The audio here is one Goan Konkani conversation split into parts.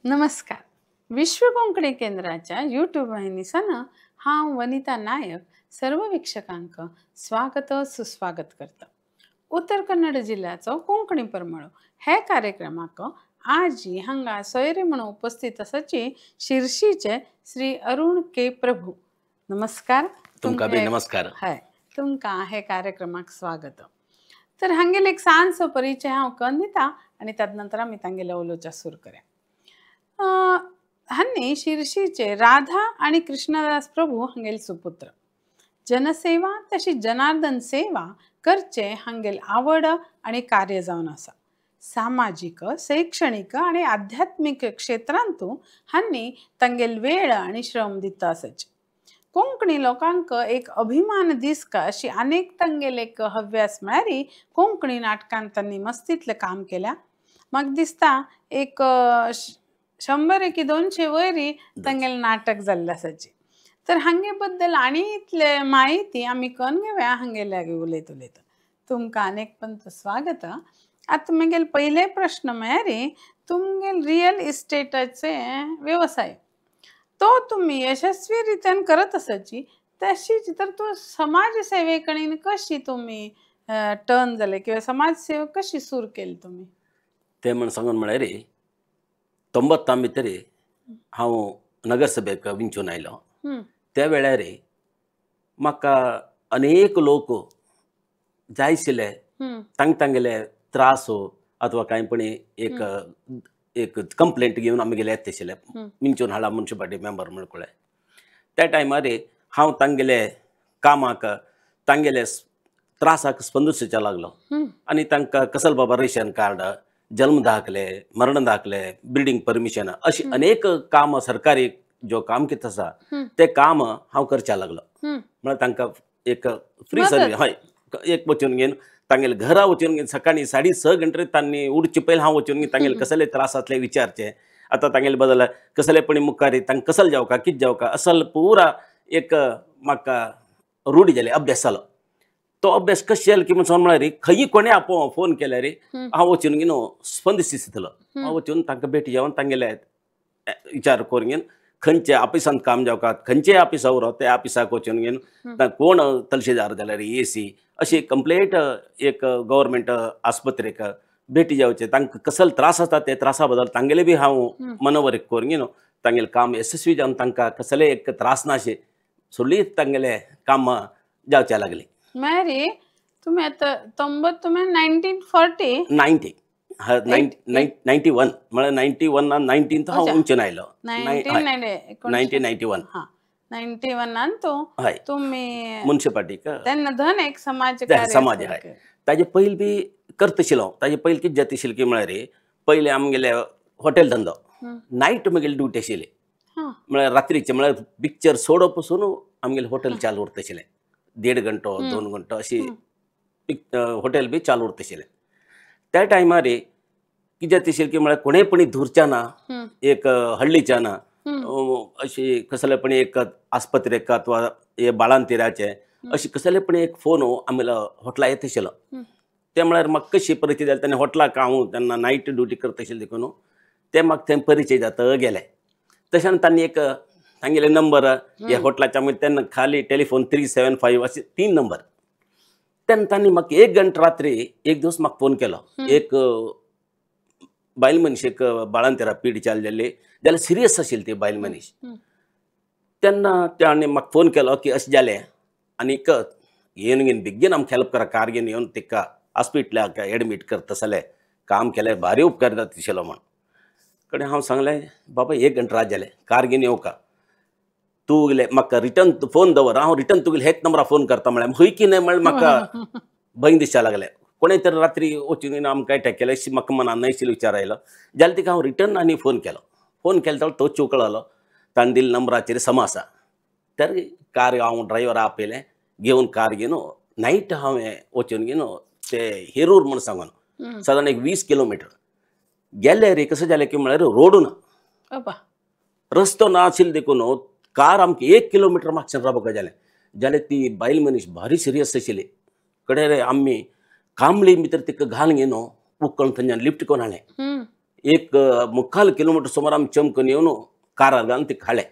नमस्कार. विश्व कोंकणी केंद्राच्या यूट्यूब वाहिनीसान हांव वनिता नायक सर्व वीक्षकांक स्वागत सुस्वागत करता. उत्तर कन्नड जिल्ल्याचो कोंकणी परमळो हे कार्यक्रमाक आजी हांगा सोयरे म्हणून उपस्थित आसाची शिर्शीचे श्री अरुण के प्रभू. नमस्कार. तुमकां बी नमस्कार. हय, तुमकां हे कार्यक्रमाक स्वागत. तर हांगेले एक ल्हानसो परिचय हांव करून दिता आनी तदनंतर आमी तांगेले उलोवच्या सुरू करया. हांणी शिर्शीचे राधा आनी कृष्णदास प्रभू हांगेले सुपुत्र. जनसेवा तशी जनार्दन सेवा करचे हांगेल आवड आनी कार्य जावन आसा. सामाजीक, शैक्षणिक आनी आध्यात्मिक क्षेत्रांतू हांणी तांगेल वेळ आनी श्रम दिता आसाचे. कोंकणी लोकांक एक अभिमान दिसका अशी अनेक तांगेले एक हव्यास म्हळ्यार कोंकणी नाटकान तांणी मस्तीतलें काम केल्या. म्हाका दिसता एक 100 की 200 वयरी तांगेलें नाटक जाल्लें आसाचें. तर हांगे बद्दल आनी इतले म्हायती आमी करून घेवया हांगेले लागीं उलयत उलयता. तुमकां अनेक पंत स्वागत. आतां म्हगेले पयले प्रश्न म्हळ्यार तुमगेले रियल इस्टेटाचे वेवसाय तो तुमी यशस्वी रितीन करत आसाची, तशीच तर तूं समाज सेवे कडेन कशी तुमी टर्न जाले किंवा समाज सेवा कशी सुरू केली तुमी? तें म्हण सांगून म्हळ्यार 90 भितर हांव नगरसभेक विंचून आयलो. त्या वेळार म्हाका अनेक लोक जाय आशिल्ले, तांगेले त्रास अथवा कांय पण एक एक कंप्लेंट घेवन आमगेले येता आशिल्ले, विंचून हाडला म्युनिसिपालिटी मेंबर म्हण कळ्ळें. त्या टायमार हांव तांगेले कामाक तांगेले त्रासाक स्पंदुसच्या लागलो आनी तांकां कसल बाबा रेशन कार्ड, जन्म दाखले, मरण दाखले, बिल्डींग परमिशन अशी अनेक कामां सरकारी जो काम कितें आसा तें काम हांव करच्या लागलो. म्हळ्यार तांकां एक फ्री सर्वीस, हय, एक वचून घेवन तांगेले घरा वचून घेवन सकाळीं 6:30 घंटे तांणी उडचे पयलीं हांव वचून घेवन तांगेले कसले त्रास आसले विचारचे. आतां तांगेले बदल कसले पण मुखार तांकां कसल जावका कितें जावका असल पुरा एक म्हाका रूढ जाली, अभ्यास जालो. तो अभ्यास कशें जालो की म्हण म्हळ्यार खंयी कोणें आपोव फोन केल्यार हांव वचून घेवन स्पंदिसतलो. हांव वचून तांकां भेटी जावन तांगेले विचार करून घेवन खंयच्या ऑफिसांत काम जावका, खंयचे ऑफिसा उरो त्या ऑफिसाक वचून घेवन कोण तलशेदार जाल्यार एसी अशी कंप्लेट एक गव्हर्मेंट आस्पत्रेक भेटी जावचे, तांकां कसलो त्रास आसता ते त्रासा बद्दल तांगेले बी हांव मनोवरीक करून घेवन तांगेलें काम यशस्वी जावन तांकां कसले एक त्रास नाशे सोडली तांगेले काम जावचे लागले. मागीर तुमी आतां 90 तुमी 1940 90 91 म्हळ्यार 91 19 हांव उंचून आयलो. 1991 91 तो तुमी म्युनिसिपालिटीक तेन्ना धन एक समाज समाज. हय, ताजे पयलीं बी करता आशिल्लो. ताजे पयलीं कितें जाता आशिल्लें की म्हळ्यार पयलीं आमगेले हॉटेल धंदो नायट म्हगेली ड्युटी आशिल्ली, म्हळ्यार रात्रीचे, म्हळ्यार पिक्चर सोडो पसून आमगेलें हॉटेल चालू उरता आशिल्लें. 1.5 घंटो 2 घंटो अशी हॉटेल बी चालू उरता आशिल्लें. त्या टायमार कितें जाता आशिल्लें की म्हळ्यार कोणेय पण दूरच्या ना एक हळ्ळीच्या ना अशी कसले पण एक आस्पत्रेक अथवा हे बाळांतिराचे अशी कसले पण एक फोन आमगेलो हॉटेला येता आशिल्लो. ते म्हळ्यार म्हाका कशी परिचय जाली तेन्ना हॉटेलाक हांव तेन्ना नायट ड्युटी करता आशिल्लें देखून ते म्हाका थंय परिचय जाता गेले. तशें तांणी एक तांगेले नंबर ह्या हॉटेलाच्या मागीर तेन्ना खाली टेलिफोन 375 अशे 3 नंबर. तेन्ना तांणी म्हाका 1 घंटा रात्री एक दिवस म्हाका फोन केलो. एक बायल मनीस एक बाळांतेरा पीड चालू जाल्ली जाल्यार सिरियस आशिल्ली ती बायल मनीस. तेन्ना ताणें म्हाका फोन केलो की अशें जालें आनीक येवन घेवन बेगीन आमकां हेल्प करा, कार घेवन येवन तिका हॉस्पिटलाक एडमीट करता जाल्यार काम केलें भारी उपकार जाता आशिल्लो म्हण. कडेन हांव सांगलें बाबा 1 घंटा रात जालें कार घेवन येवका, तूं गेले म्हाका रिटर्न फोन दवर, हांव रिटर्न तुगेले हेच नंबरार फोन करता म्हळ्यार खंय की न्हय म्हळ्यार म्हाका भंय दिसपाक लागलें. कोणें तर रात्री वचून आमकां एटॅक केलें अशी म्हाका मनान न्हय विचार आयलो. जाल्यार तिका हांव रिटर्न आनी फोन केलो. फोन केलो जाल्यार तो चुकळलो, ताणें दिल्ले नंबराचेर समा आसा. तर कार हांव ड्रायव्हर आपयलें घेवन कार घेवन नायट हांवें वचून घेवन ते हेरूर म्हण सांगून सादारण एक 20 किलोमिटर गेले रे. कशें जालें की म्हळ्यार रोड ना, रस्तो ना आशिल्लो देखून कार आमकां 1 किलोमिटर मागच्यान रावपाक जालें. जाल्यार ती बायल मनीस भारी सिरियस आशिल्ली. कडेन रे आमी कांबळी भितर तिका घालून घेवन उकळून थंयच्यान लिफ्ट करून हाडलें. एक मुक्काल किलोमीटर सुमार आमी चमकून येवन कारार घालून तिका हाडलें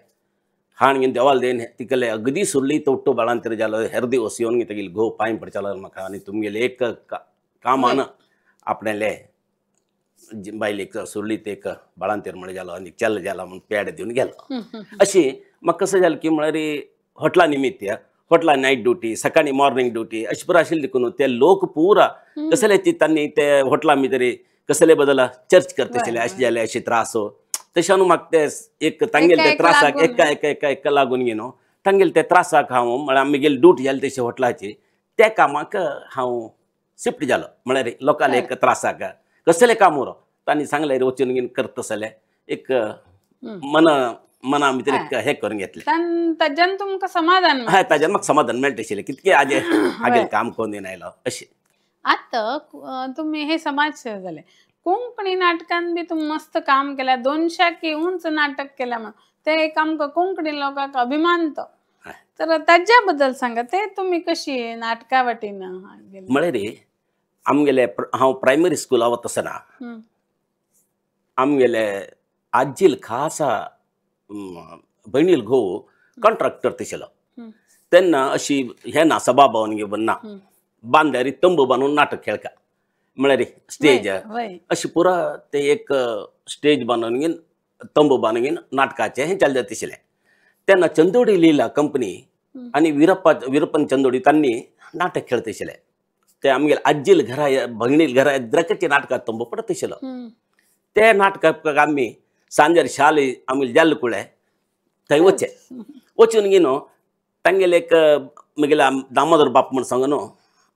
हाण घेवन देवाल देन तिकले अगदी सुरली तोट्टो बाळांतर जालो हेर दिवस येवन तेगेली घोव पांय पडचालो म्हाका आनी तुमगेले एक कामान आपणाले बायलेक सुरली ते एक बाळांतेर म्हळ्यार जालो आनी चल जाला म्हूण पेड दिवन गेलो. अशी म्हाका कसं जालें की म्हळ्यार हॉटला निमित्त हॉटला नायट ड्युटी सकाळी मॉर्निंग ड्युटी अशी पुरा आशिल्ली देखून ते लोक पुरा कसले तांणी ते हॉटला भितर कसले बदल चर्च करतले अशें जालें अशें त्रास हो तशें न्हू म्हाका ते एक तांगेले ते त्रासाक एका एका एका एका लागून घेनो तांगेले ते त्रासाक हांव म्हळ्यार आमगेली ड्युटी जाली तशी हॉटलाची त्या कामाक हांव शिफ्ट जालो म्हळ्यार लोकांले एक त्रासाक कसले काम उरो तांणी सांगलें वचून घेवन करतसले एक मन मना भितर एक हें करून घेतलें ताज्यान तुमकां समाधान हय ताज्यान म्हाका समाधान मेळटा आशिल्लें कितकें आजे हागेलें काम करून येवन आयलो अशें. आतां तुमी हे समाजसेवा जाले कोंकणी नाटकान बी तुमी मस्त काम केला 200 की उंच नाटक केला म्हणून ते एक आमकां कोंकणी लोकांक अभिमान तो तर ताज्या बद्दल सांगा ते तुमी कशी नाटका वाटेन म्हळ्यार आमगेले हांव प्रायमरी स्कुला वता आसतना आमगेले आजील खासा भयणील घोव कॉन्ट्रॅक्टर तशिल्लो तेन्ना अशी हें ना सभा भवन घेवन ना बांद्यारी तंबू बांदून नाटक खेळका म्हळ्यार स्टेज अशी पुरा ते एक स्टेज बांदून घेवन तंबू बांदून घेवन नाटकाचें हें चालू जाता आशिल्लें. तेन्ना चंदोडी लीला कंपनी आनी विरप्पन चंदोडी तांणी नाटक खेळत आशिल्लें ते आमगेले आजील घरा भयणील घरा द्रकचे नाटकां तंबू पडत आशिल्लो ते नाटकाक आमी सांजेर शाले आमगेले जाल्ले कुळे थंय वचचें वचून घेवन तांगेले एक म्हगेले दामोदर बाप म्हूण सांगू न्हू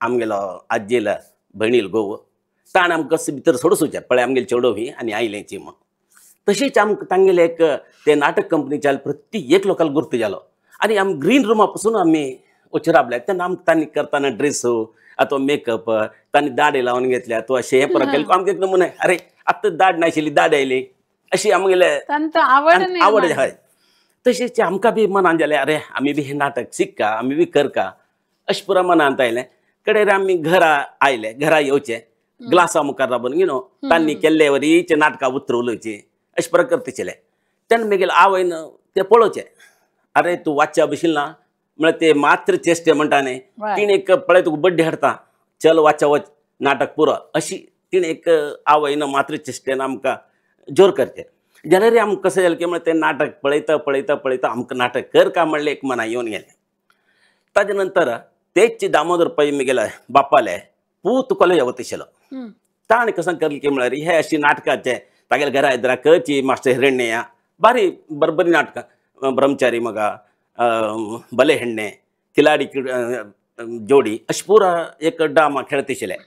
आमगेलो आज्जेल भयणील घोव ताणें आमकां भितर सोडसूचें पळय आमगेली चेडो ही आनी आयलेंची म्हूण तशेंच आमकां तांगेले एक ते नाटक कंपनीच्या प्रत्येक एक लोकांक गुर्त जालो आनी आमी ग्रीन रुमा पासून आमी वचून राबले तेन्ना आमकां तांणी करतना ड्रेस अथवा मेकअप तांणी दाडी लावन घेतल्या अथवा अशें हें परत केलें आमकां एक नमुने अरे आतां दाड नाशिल्ली दाड आयली अशी आमगेले आवड हय. तशेंच आमकां बी मनान जालें अरे आमी बी हें नाटक शिकका आमी बी करका अशें पुरा मनांत आयलें. कडेर आमी घरा आयले घरा येवचें ग्लासा मुखार राबून you know तांणी केल्ले वरीचे नाटकां उतरवलोची अशें पुरा करतशिल्लें. तेन्ना मागीर आवयन तें पळोवचें अरे तूं वाचच्या बशील ना म्हळ्यार ते मात्र चेष्टे म्हणटा न्ही तिणें एक पळय तुका बड्डे हाडटा चल वाचच्या वच नाटक पुरो अशी तिणें एक आवयन मात्र चेष्टेन आमकां जोर करचें. जाल्यार आमकां कशें जालें की म्हळ्यार तें नाटक पळयता पळयता पळयता आमकां नाटक कर काय म्हणलें एक मना येवन गेलें. ताजे नंतर तेच दामोदर पै म्हगेले बापाले पूत कॉलेजा वता आशिल्लो ताणें कसं केलें की म्हळ्यार हे अशी नाटकाचें तागेले घरा येद्रा करची मास्टर हिरण्या बारी बरोबरी नाटकां ब्रह्मचारी मगा बले हेण्णे खिलाडी जोडी अशें पुरा एक ड्रामा खेळत आशिल्ले.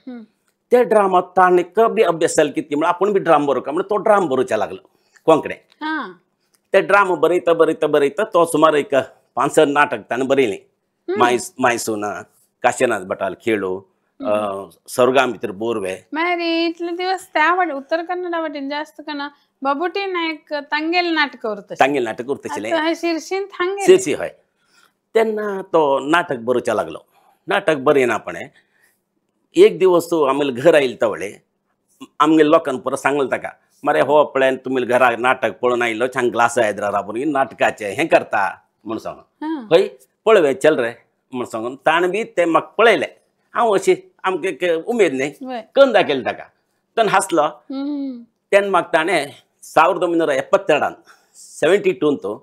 ते ड्रामा ताणें बी अभ्यास जालो कितकी म्हळ्यार आपूण बी ड्राम बरोवका म्हणल्यार तो ड्राम बरोवचें लागलो कोंकणे. ते ड्रामा बरयता बरयता बरयता तो सुमार एक 5-6 नाटक ताणें बरयलें. मायसून काशीनाथ भटाल खेळो स्वर्गा भितर बोरवे मागीर इतले दिवस त्या वाटे उत्तर कन्नडा वाटेन जास्त कन्न बाबुटी नायक तांगेल नाटक उरता तांगेल नाटक उरता शिरशीन थांगेल शिरशी हय. तेन्ना तो नाटक बरोवचें लागलो. नाटक बरयना पणे एक दिवस तो आमगेले घर आयले तवळे आमगेले लोकांक परत सांगलें ताका मरे हो पळय तुमी घरा नाटक पळोवन आयलो छान ग्लासा येद्रा राबून नाटकाचें हें करता म्हूण सांगून हय पळोवया चल रे म्हूण सांगून ताणें बी तें म्हाका पळयलें हांव अशी आमकां एक उमेद न्ही कन्न दाखयलें ताका तेन्ना हांसलो. तेन्ना म्हाका ताणें 1972 72 तो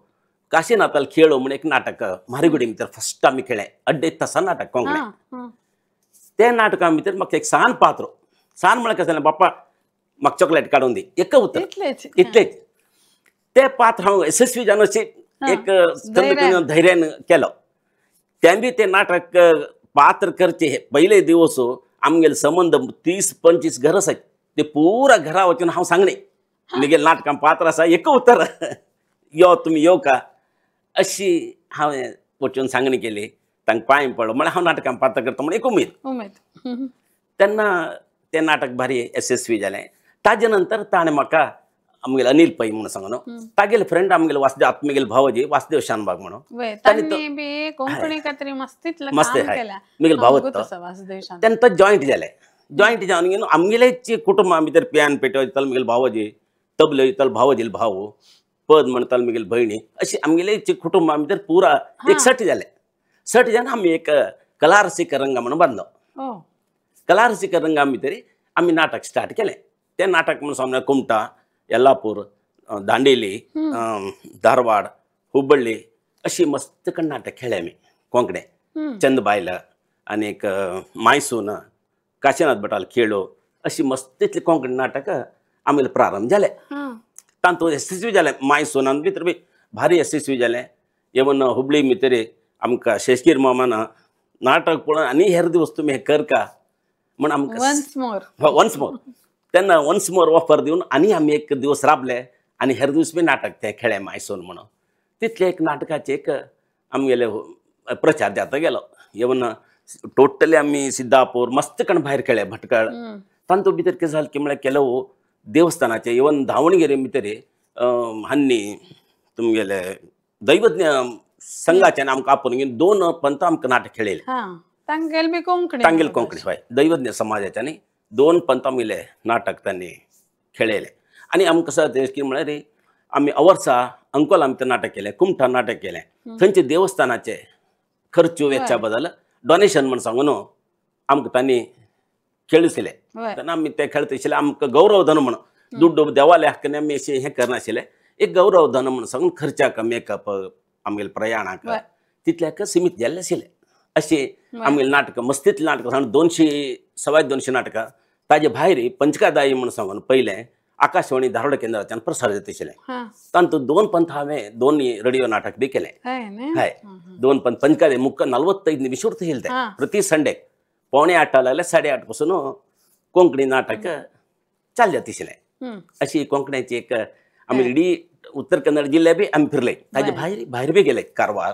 काशीनाथाल खेळो म्हूण एक नाटक मारीगुडी भितर फर्स्ट आमी खेळ्ळें 2.5 तासां नाटक कोंकणे. ते नाटका भितर म्हाका एक सान पात्र सान म्हळ्यार कशें जालें बाप्पा म्हाका चॉकलेट काडून दी एक उतर इतलेंच ते पात्र हांव यशस्वी जावन अशें एक धैर्यान केलो. तें बी तें नाटक पात्र करचे पयले दिवस आमगेले संबंद 30-25 घर आसात ते पुरा घरा वचून हांव सांगलें म्हगेलें नाटकां पात्र आसा एक उतर यो तुमी यो का अशी हांवें वचून सांगणी केली. तांकां पांय पडलो म्हळ्यार हांव नाटकां पात्र करता म्हण एक उमेद उमेद. तेन्ना तें नाटक भारी यशस्वी जालें. ताजे नंतर ताणें म्हाका आमगेले अनिल पै म्हणून सांगू न्हू तागेले फ्रेंड आमगेले वासदेव आत्मगेले भावजी वासदेव शानबाग म्हणून मस्त म्हगेले भाव तेन्ना तो जॉयंट जाले. जॉयंट जावन घेवन आमगेलेच कुटुंबा भितर पियान पेटवतालो म्हगेले भावजी तबले वयतालो भावाजेल भाव पद म्हणतालो म्हगेली भयणी अशी आमगेले कुटुंबा भितर पुरा एक सट जालें. सट जावन आमी एक कलारसीक रंगा म्हणून बांदलो. कलारसीक रंगा भितर आमी नाटक स्टार्ट केलें. तें नाटक म्हणून सांगल्यार कुमटा, येल्लापूर, दांडेली, धारवाड, हुब्बळ्ळी अशी मस्त कण नाटक खेळ्ळें आमी कोंकणे. चंदबायल आनीक मायसून, काशीनाथ भटाल खेळो अशी मस्त इतली कोंकणी नाटक आमगेलें प्रारंभ जालें. तातूंत यशस्वी जालें. मायसोनान भितर बी भारी यशस्वी जालें. इवन हुबळी भितर आमकां शेषगीर मामान नाटक पळोवन आनी हेर दिवस तुमी हें करका म्हण आमकां वन्स मोर तेन्ना वन्स मोर ऑफर दिवन आनी आमी एक दिवस राबले आनी हेर दिवस बी नाटक तें खेळ्ळें मायसोन म्हणून. तितलें एक नाटकाचें एक आमगेले प्रचार जाता गेलो. इवन टोटली आमी सिद्धापूर मस्त कण भायर खेळ्ळे, भटकळ. तातूंत भितर कितें जालें की म्हळ्यार केलो देवस्थानाचे इवन दावणगिरे भितर हन्नी तुमगेले दैवज्ञ संघाच्यान आमकां आपोवन घेवन 2 पंत आमकां नाटक खेळयलें. तांगेल बी कोंकणी, तांगेल कोंकणी हय, दैवज्ञ समाजाच्यानी 2 पंत आमगेले नाटक तांणी खेळयलें. आनी आमकां कसो जाता की म्हळ्यार आमी अवर्सा अंकोला आमी नाटक केलें, कुमठा नाटक केलें. थंयचे देवस्थानाचे खर्च वेच्या बदल डोनेशन म्हण सांगून आमकां तांणी खेळिसले. तेन्ना आमी ते खेळत आशिल्ले. आमकां गौरवधन म्हण दुड्डो देवाले हक्कान आमी अशें हें करनाशिल्लें. एक गौरवधन म्हण सांगून खर्चाक मेकअप आमगेले प्रयाणाक तितल्याक सिमीत जाल्लें आशिल्लें. अशें आमगेलें नाटकां मस्तीतलीं नाटकां सांगून 200 225 नाटकां. ताजे भायर पंचकादाई म्हण सांगून पयलें आकाशवाणी धारवाड केंद्राच्यान प्रसार जाता आशिल्लें. तातूंत 2 पंत हांवें 2 रेडियो नाटक बी केलें. हय, 2 पंत पंचकादाई मुक्का 45 निमिश उरता आशिल्लें तें. प्रति संडेक 7:45 लागल्यार 8:30 पासून कोंकणी नाटक चालू जाता आशिल्लें. अशी कोंकण्याची एक आमी रेडी उत्तर कन्नड जिल्ले बी आमी फिरले. ताजे भायर भायर बी गेले, कारवार,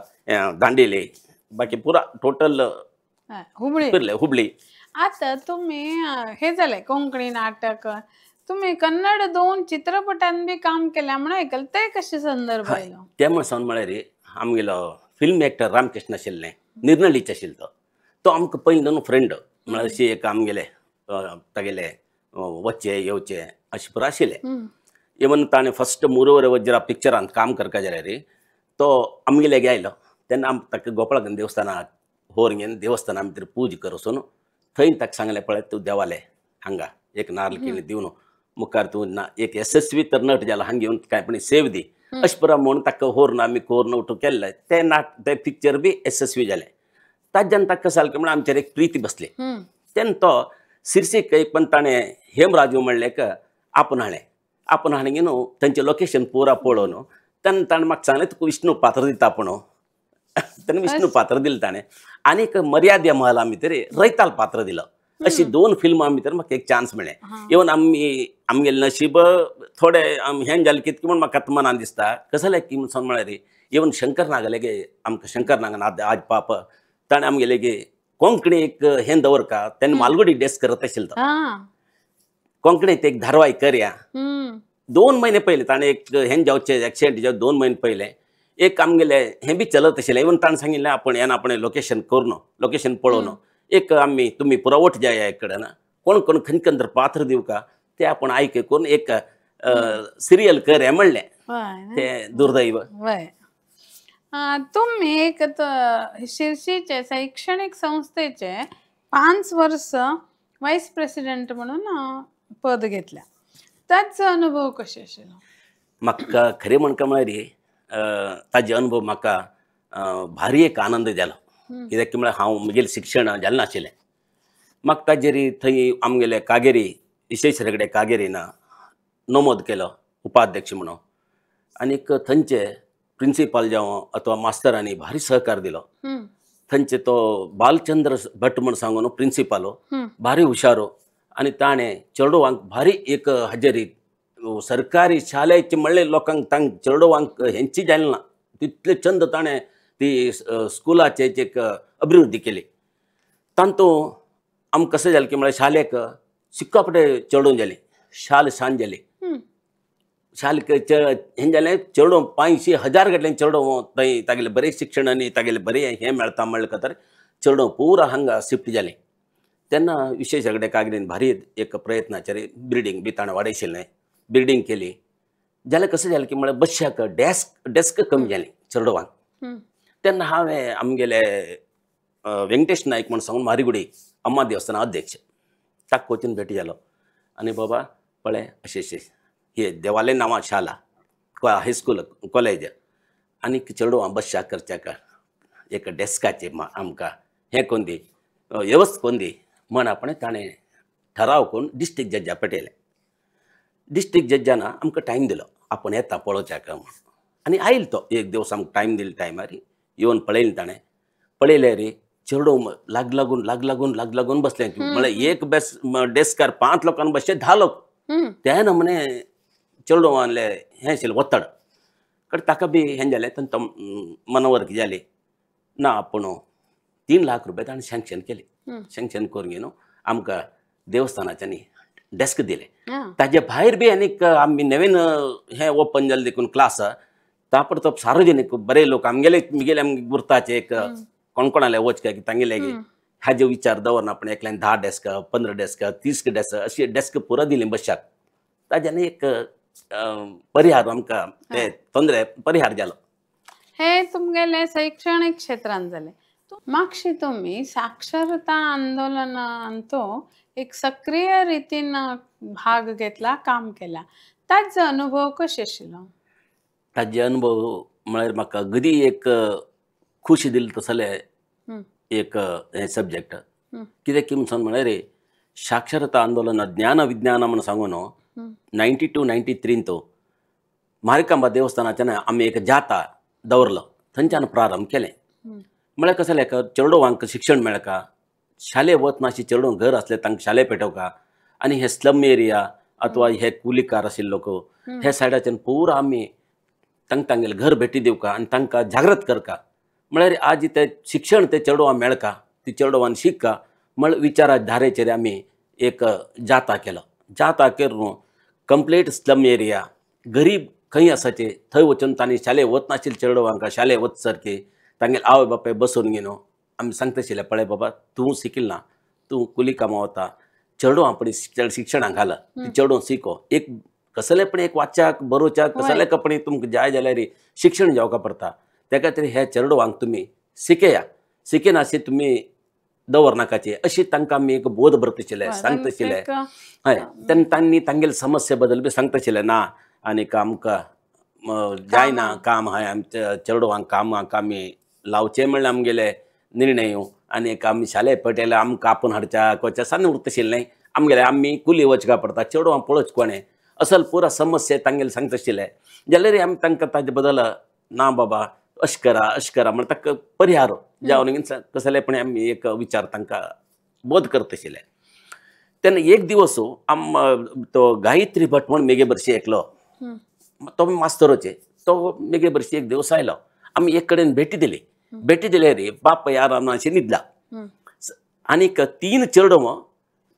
दांडेली, बाकी पुरा टोटल फिरले, हुबळी. आतां तुमी हे जालें कोंकणी नाटक, तुमी कन्नड 2 चित्रपटान बी काम केलें म्हणून आयकलें, ते कशें संदर्भ आयलो? ते म्हण सांग म्हळ्यार आमगेलो फिल्म एक्टर रामकृष्ण आशिल्लें, निर्नळीचे आशिल्लो तो, तो आमकां पयलीं न्हू फ्रेंड म्हळ्यार अशी एक आमगेले तागेले वच्चे येवचे अशें पुरो आशिल्लें. इवन ताणें फस्ट मुरवर वज्रा पिक्चरान काम करपा जाल्यार तो आमगेले आयलो तेन्ना आम ताका गोपाळगंज देवस्थानाक होर घेवन देवस्थाना भितर पूज करसून थंय ताका सांगलें, पळय तूं देवाले हांगा एक नारल किल्ली दिवन मुखार तूं ना एक यशस्वी तर नट जाला हांगा घेवन कांय पण सेव दी अशें पुरो म्हूण ताका होर आमी कोर उठू केल्लें. तें नाट तें पिक्चर बी यशस्वी जालें. ताज्यान ताका सारकें म्हणून आमचेर एक प्रिती बसली. तेन्ना तो सिरसीक एक पण ताणें हेमराजू म्हणलें एक आपूण हाडलें, आपूण हाडलें न्हू तांचें लोकेशन पुरा पळोवन तेन्ना ताणें म्हाका सांगलें तुका विष्णू पात्र दिता पूण. तेन्ना विष्णू पात्र दिलें ताणें आनीक मर्यादा महला भितर रैताल पात्र दिलो. अशी 2 फिल्मां भितर म्हाका एक चान्स मेळ्ळें. इवन आमी आमगेलें नशीब थोडे हें जालें कितकें म्हूण म्हाका आतां मनान दिसता. कसलें जालें की म्हूण सांग म्हळ्यार इवन शंकर नागले गे आमकां शंकर नागन आज पाप ताणें आमगेले गे कोंकणी एक हें दवरका तेन्ना मालगुडी डेस करत आशिल्लो तो कोंकणीत एक धारवाय करया. 2 म्हयने पयले ताणें एक हें जावचें एक्सिडेंट जावचें 2 म्हयने पयले एक आमगेलें हें बी चलत आशिल्लें. इवन ताणें सांगिल्लें आपण येना आपण लोकेशन करून लोकेशन पळोवन एक आमी तुमी पुरवठ जाय कडेन कोण कोण खंय खंय तर पात्र दिवका ते आपण आयक करून एक सिरियल कर म्हणलें. तें दुर्दैव. तुम्ही एक शिर्सीचे शैक्षणिक संस्थेचे 5 वर्ष व्हाईस प्रेसिडेंट म्हणून पद घेतल्या, ताचो अनुभव कशें आशिल्लो? म्हाका खरें म्हणका म्हळ्यार ताजे अनुभव म्हाका भारी एक आनंद जालो. कित्याक की म्हळ्यार हांव म्हगेलें शिक्षण जालें नाशिल्लें. म्हाका ताजेर थंय आमगेले कागेरी विशेश हेगडे कागेरीन नमोद केलो उपाध्यक्ष म्हणून आनीक थंयचे प्रिंसिपल जावं अथवा मास्तरांनी भारी सहकार दिलो. थंयचे तो बालचंद्र भट म्हण सांगून प्रिंसिपालो भारी हुशारो आनी ताणें चेडवांक भारी एक हजेरी सरकारी शाळेचे म्हणले लोकांक तांक चेडवांक हेंची जालें ना तितले चंद ताणें ती स्कुलाचे एक अभिवृद्धी केली. तातूंत आमकां कशें जालें की म्हळ्यार शालेक सिक्कापटे चेडूं जाली, शाल शान जाली, शाल हें जालें चेडूं 500,000 कडल्यान चेडूं थंय तागेलें बरें शिक्षण आनी तागेलें बरें हें मेळटा म्हणलें खातीर चेडूं पुरा हांगा शिफ्ट जालें. तेन्ना विशेश हेगडे कागरीन भारी एक प्रयत्नाचेर बिल्डींग बी ताणें वाडयशिल्लें, बिल्डींग केली जाल्यार कशें जालें की म्हळ्यार बसच्याक डेस्क कमी जाली चेडवांक. तेन्ना हांवें आमगेले वेंकटेश नायक म्हण सांगून मारीगुडी अम्मा देवस्थाना अध्यक्ष ताका वचून भेटी जालो आनी बाबा पळय अशें अशें हे देवाले नांवां शाला हायस्कूल कॉलेज आनी चेडवां बसच्याक करच्याक एक डेस्काचे आमकां हें कोन्न दी वेवस्था कोन्न दी म्हण आपणें ताणें ठराव करून डिस्ट्रिक्ट जज्जा पेटयलें. डिस्ट्रिक्ट जज्जान आमकां टायम दिलो आपूण येता पळोवच्याक म्हण आनी आयल तो एक दिवस आमकां टायम दिलो टायमार येवन पळयलें ताणें. पळयलें रे चेडो लाग लागून लाग लागून लाग लागून बसलें म्हळ्यार एक बेस डेस्कार 5 लोकांक बसचे 10 लोक. ते नमने चेडवांले हें आशिल्लें वत्तड कडेन ताका बी हें जालें तेन्ना मनावर कितें जालें ना आपूण 3 लाख रुपया ताणें सँक्शन केले. सँक्शन करून न्हू आमकां देवस्थानाच्यांनी डेस्क दिले. ताजे भायर बी आनीक आमी नवीन हें ओपन जालें देखून क्लास तापड तो सार्वजनीक बरे लोक आमगेले मिगेले आमगे गुर्ताचे एक कोण कोणाले वच काय तांगेले हाजे विचार दवरना आपण एकल्यान 10 डेस्क 15 डेस्क 30 डेस्क अशी डेस्क पुरो दिली बसच्याक. ताज्यान एक परिहार आमकां ते तोंदरे परिहार जालो. हे तुमगेले शैक्षणिक क्षेत्रांत जालें. मागशी तुमी साक्षरता आंदोलनांतो एक सक्रिय रितीन भाग घेतला, काम केला, ताजो अनुभव कशें आशिल्लो? ताजे अनुभव म्हळ्यार म्हाका गदी एक खुशी दिली तसले एक हें सब्जेक्ट कित्याक की म्हणून म्हळ्यार साक्षरता आंदोलन ज्ञान विज्ञान म्हूण सांगून 92 93 तो मारिकांबा देवस्थानाच्यान आमी एक जाता दवरलो थंयच्यान प्रारंभ केलें. म्हळ्यार कशें जालें चेडवांक शिक्षण मेळका शाले वतना अशी चेडूं घर आसले तांकां शाले पेटोवका आनी हे स्लम एरिया अथवा हे कुलीकार आशिल्ले लोक हे सायडाच्यान पुरो आमी तांकां तांगेले घर भेटी दिवका आनी तांकां जागृत करका. म्हळ्यार आज ते शिक्षण ते चेडवां मेळका ती चेडवान शिकका म्हळ्यार विचारा धारेचेर आमी एक जाता केलो. जाता करून कंप्लीट स्लम एरिया गरीब खंय आसाचे थंय वचून तांणी शाले वचनाशिल्ले चेडवांक शाले वच सारके तांगेले आवय बापाय बसून घेवन आमी सांगता आशिल्ले पळय बाबा तूं शिकिल ना तूं कुली कामां वता चेडवां आपणे शिक्षणाक घाल ती चेडूं शिको एक कसले पण एक वाच्याक बरोवच्याक कसले कपडे तुमकां जाय जाल्यार शिक्षण घेवका पडटा त्या खातीर हे चेडवांक तुमी शिकया शिकयनाशी तुमी दवरनाकाचे अशी तांकां आमी एक बोध भरता आशिल्ले सांगता आशिल्ले. हय तेन्ना तांणी तांगेले समस्ये बद्दल बी सांगता आशिल्ले ना आनीक आमकां जायना काम आहाय आमच्या चेडवांक कामाक आमी लावचें म्हणल्यार आमगेले निर्णय आनीक आमी शाले पटेले आमकां आपोवन हाडच्याक वचच्या सान्न उरता आशिल्लें आमगेले आमी कुली वचका पडटा चेडवां पळोवचें कोणें असल पुरा समस्या तांगेले सांगता आशिल्ले जाल्यार आमी तांकां ताजे बदल ना बाबा अशें करा अशें करा म्हण ताका परिहार जावन कसले पण आमी एक विचार तांकां बोध करता आशिल्ले. तेन्ना एक दिवस आम तो गायत्री भट म्हण मेगे भरशी एकलो तो मास्तरोचे तो मेगे भरशी एक दिवस आयलो आमी एक कडेन भेटी दिली. भेटी दिल्यार बाप आरामाशी न्हिदला आनीक 3 चेडवां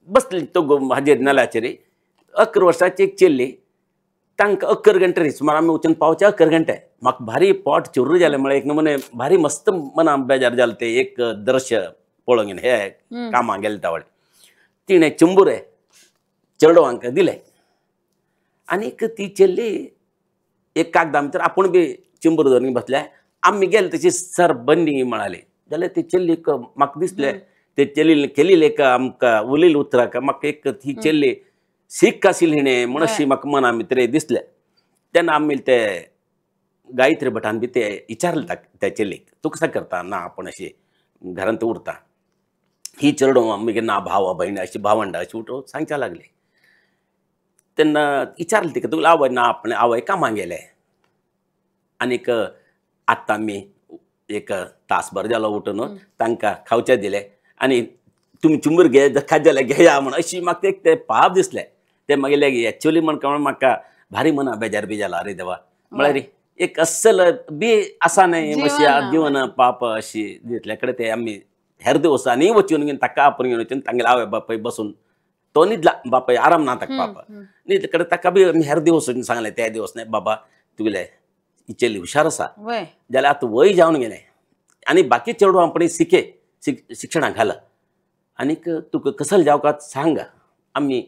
बसली तो हाजेर नाल्याचेर 11 वर्साची एक चेल्ली तांकां 11 घंटे सुमार आमी वचून पावचे 11 घंटे म्हाका भारी पोट चुर्र जालें म्हळ्यार एक नमुने भारी मस्त मना बेजार जालें तें एक दृश्य पळोवंक हे कामाक गेले तावळे तिणें चिंबुरे चेडवांक दिले आनीक ती चेल्ली एक कागदा भितर आपूण बी चिंबूर धरून बसले. आमी गेले तशी सर बंदी म्हणाली जाल्यार ती चेल्लीक म्हाका दिसलें ते चेल्ली केल्ली एक आमकां उलयली उतराक म्हाका एक ती चेल्ली सीख आशिल्ली हिणें म्हण अशी म्हाका मना भितर दिसलें. तेन्ना आमी ते गायत्री भटान बी ते विचारलें त्या चेल्लीक तूं कशें करता ना आपूण अशी घरांत उरता ही चेडवां मागीर ना भाव भयण अशी भावंडां अशी उठोवन सांगच्या लागली. तेन्ना विचारलें तिका तुका आवय ना आपणें आवय कामाक गेले आनीक आतां आमी एक तासभर जालो उठून तांकां खावचें दिलें आनी तुमी चिंबूर घे खात जाल्यार घेया म्हण अशी म्हाका एक ते पाप दिसलें. ते मागीर एक्चुअली म्हण म्हाका भारी मना बेजार बी जाला अरे देवा म्हळ्यार एक अस्सल बी आसा न्हय अशी जीवन पाप अशी दिसले कडेन ते आमी हेर दिवसांनी वचून घेवन ताका आपूण घेवन वचून तांगेले आवय बापाय बसून तो न्हिदला बापाय आराम ना ताका पापा न्हिदले कडेन ताका बी आमी हेर दिवस वचून सांगलें त्या दिवस न्हय बाबा तुगेले चेली हुशार आसा जाल्यार आतां वय जावन गेलें आनी बाकी चेडवां आपणे शिके शिक्षणाक घाल आनीक तुका कसल जावका सांग आमी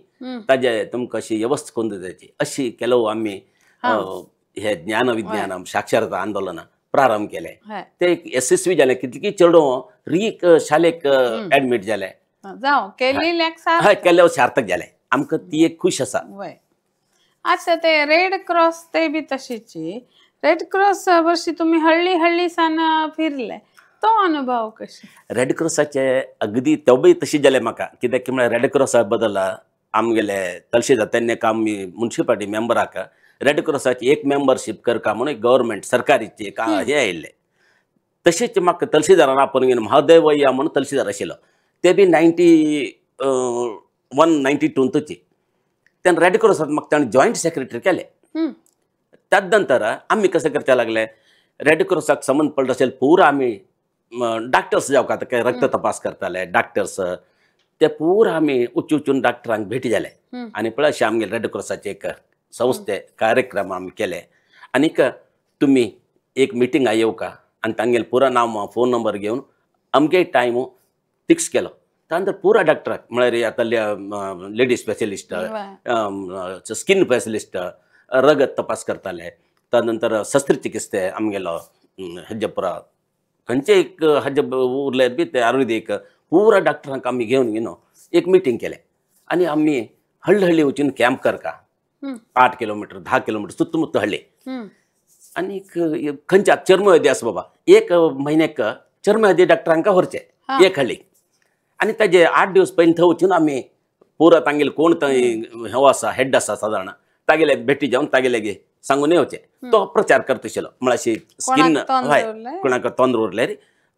ताजे तुमकां अशी वेवस्था करून दिताची अशी केलो आमी हे ज्ञान विज्ञान साक्षरता आंदोलन प्रारंभ केले ते एक यशस्वी जाले कितकी चेडूं रीक शालेक एडमीट जाले हय केल्ले सार्थक जाले आमकां ती एक खुश आसा. आतां ते रेड क्रॉस ते बी तशीच रेड क्रॉस वर्षी तुमी हळ्ळी हळ्ळी सान फिरले तो अनुभव कशे? रेड क्रॉसाचे अगदी तो बी तशी जाले म्हाका कित्याक की म्हळ्यार रेड क्रॉसा बदल आमगेले तलशे जात्यांनी आमी मुन्सिपालिटी मेंबराक रेड क्रॉसाची एक मेंबरशीप करका म्हणून एक गव्हर्मेंट सरकारीची एक हे आयिल्लें. तशेंच म्हाका तलशीदारान आपोवन घेवन महादेव अय्या म्हणून तलशीदार आशिल्लो ते बी 91 92 तेन्ना रेड क्रॉसात म्हाका ताणें जॉयंट सेक्रेटरी केले. त्याच नंतर आमी कशें करचे लागले रेड क्रॉसाक संबंद पडलो अशें पुरा आमी डॉक्टर्स जावं आतां काय रक्त तपास करताले डॉक्टर्स ते पुरा आमी उच्च उच्चून डॉक्टरांक भेटी जाले आनी पळय अशें आमगेले रेड क्रॉसाचे एक संस्थे कार्यक्रम आमी केले आनीक तुमी एक मिटिंगा येवका आनी तांगेले पुरा नांव फोन नंबर घेवन अमके टायम फिक्स केलो. त्यानंतर पुरा डॉक्टराक म्हळ्यार आतां लेडी स्पेशलिस्ट स्किन स्पेशलिस्ट रगत तपास करताले त्यानंतर शस्त्रचिकित्से आमगेलो हेजे पुरा खंयचे एक हाजे उरले बी ते आयुर्वेदीक पुरा डॉक्टरांक आमी घेवन घेवन एक मिटींग केलें आनी आमी हळ्ळी हळ्ळी वचून कॅम्प करका 8 किलोमिटर 10 किलोमिटर सुत्तमुत्त हळ्ळी आनी खंयच्या चर्मव्याधी आसा बाबा एक म्हयन्याक चर्मव्याधी डॉक्टरांकां व्हरचे एक हळ्ळी आनी ताजे 8 दिवस पयलीं थंय वचून आमी पुरा तांगेले कोण थंय हो आसा हेड आसा सादारण तागेले भेटी जावन तागेले सांगून येवचे तो प्रचार करता आशिल्लो म्हळ्यार अशी स्किन हय कोणाक तोंड उरले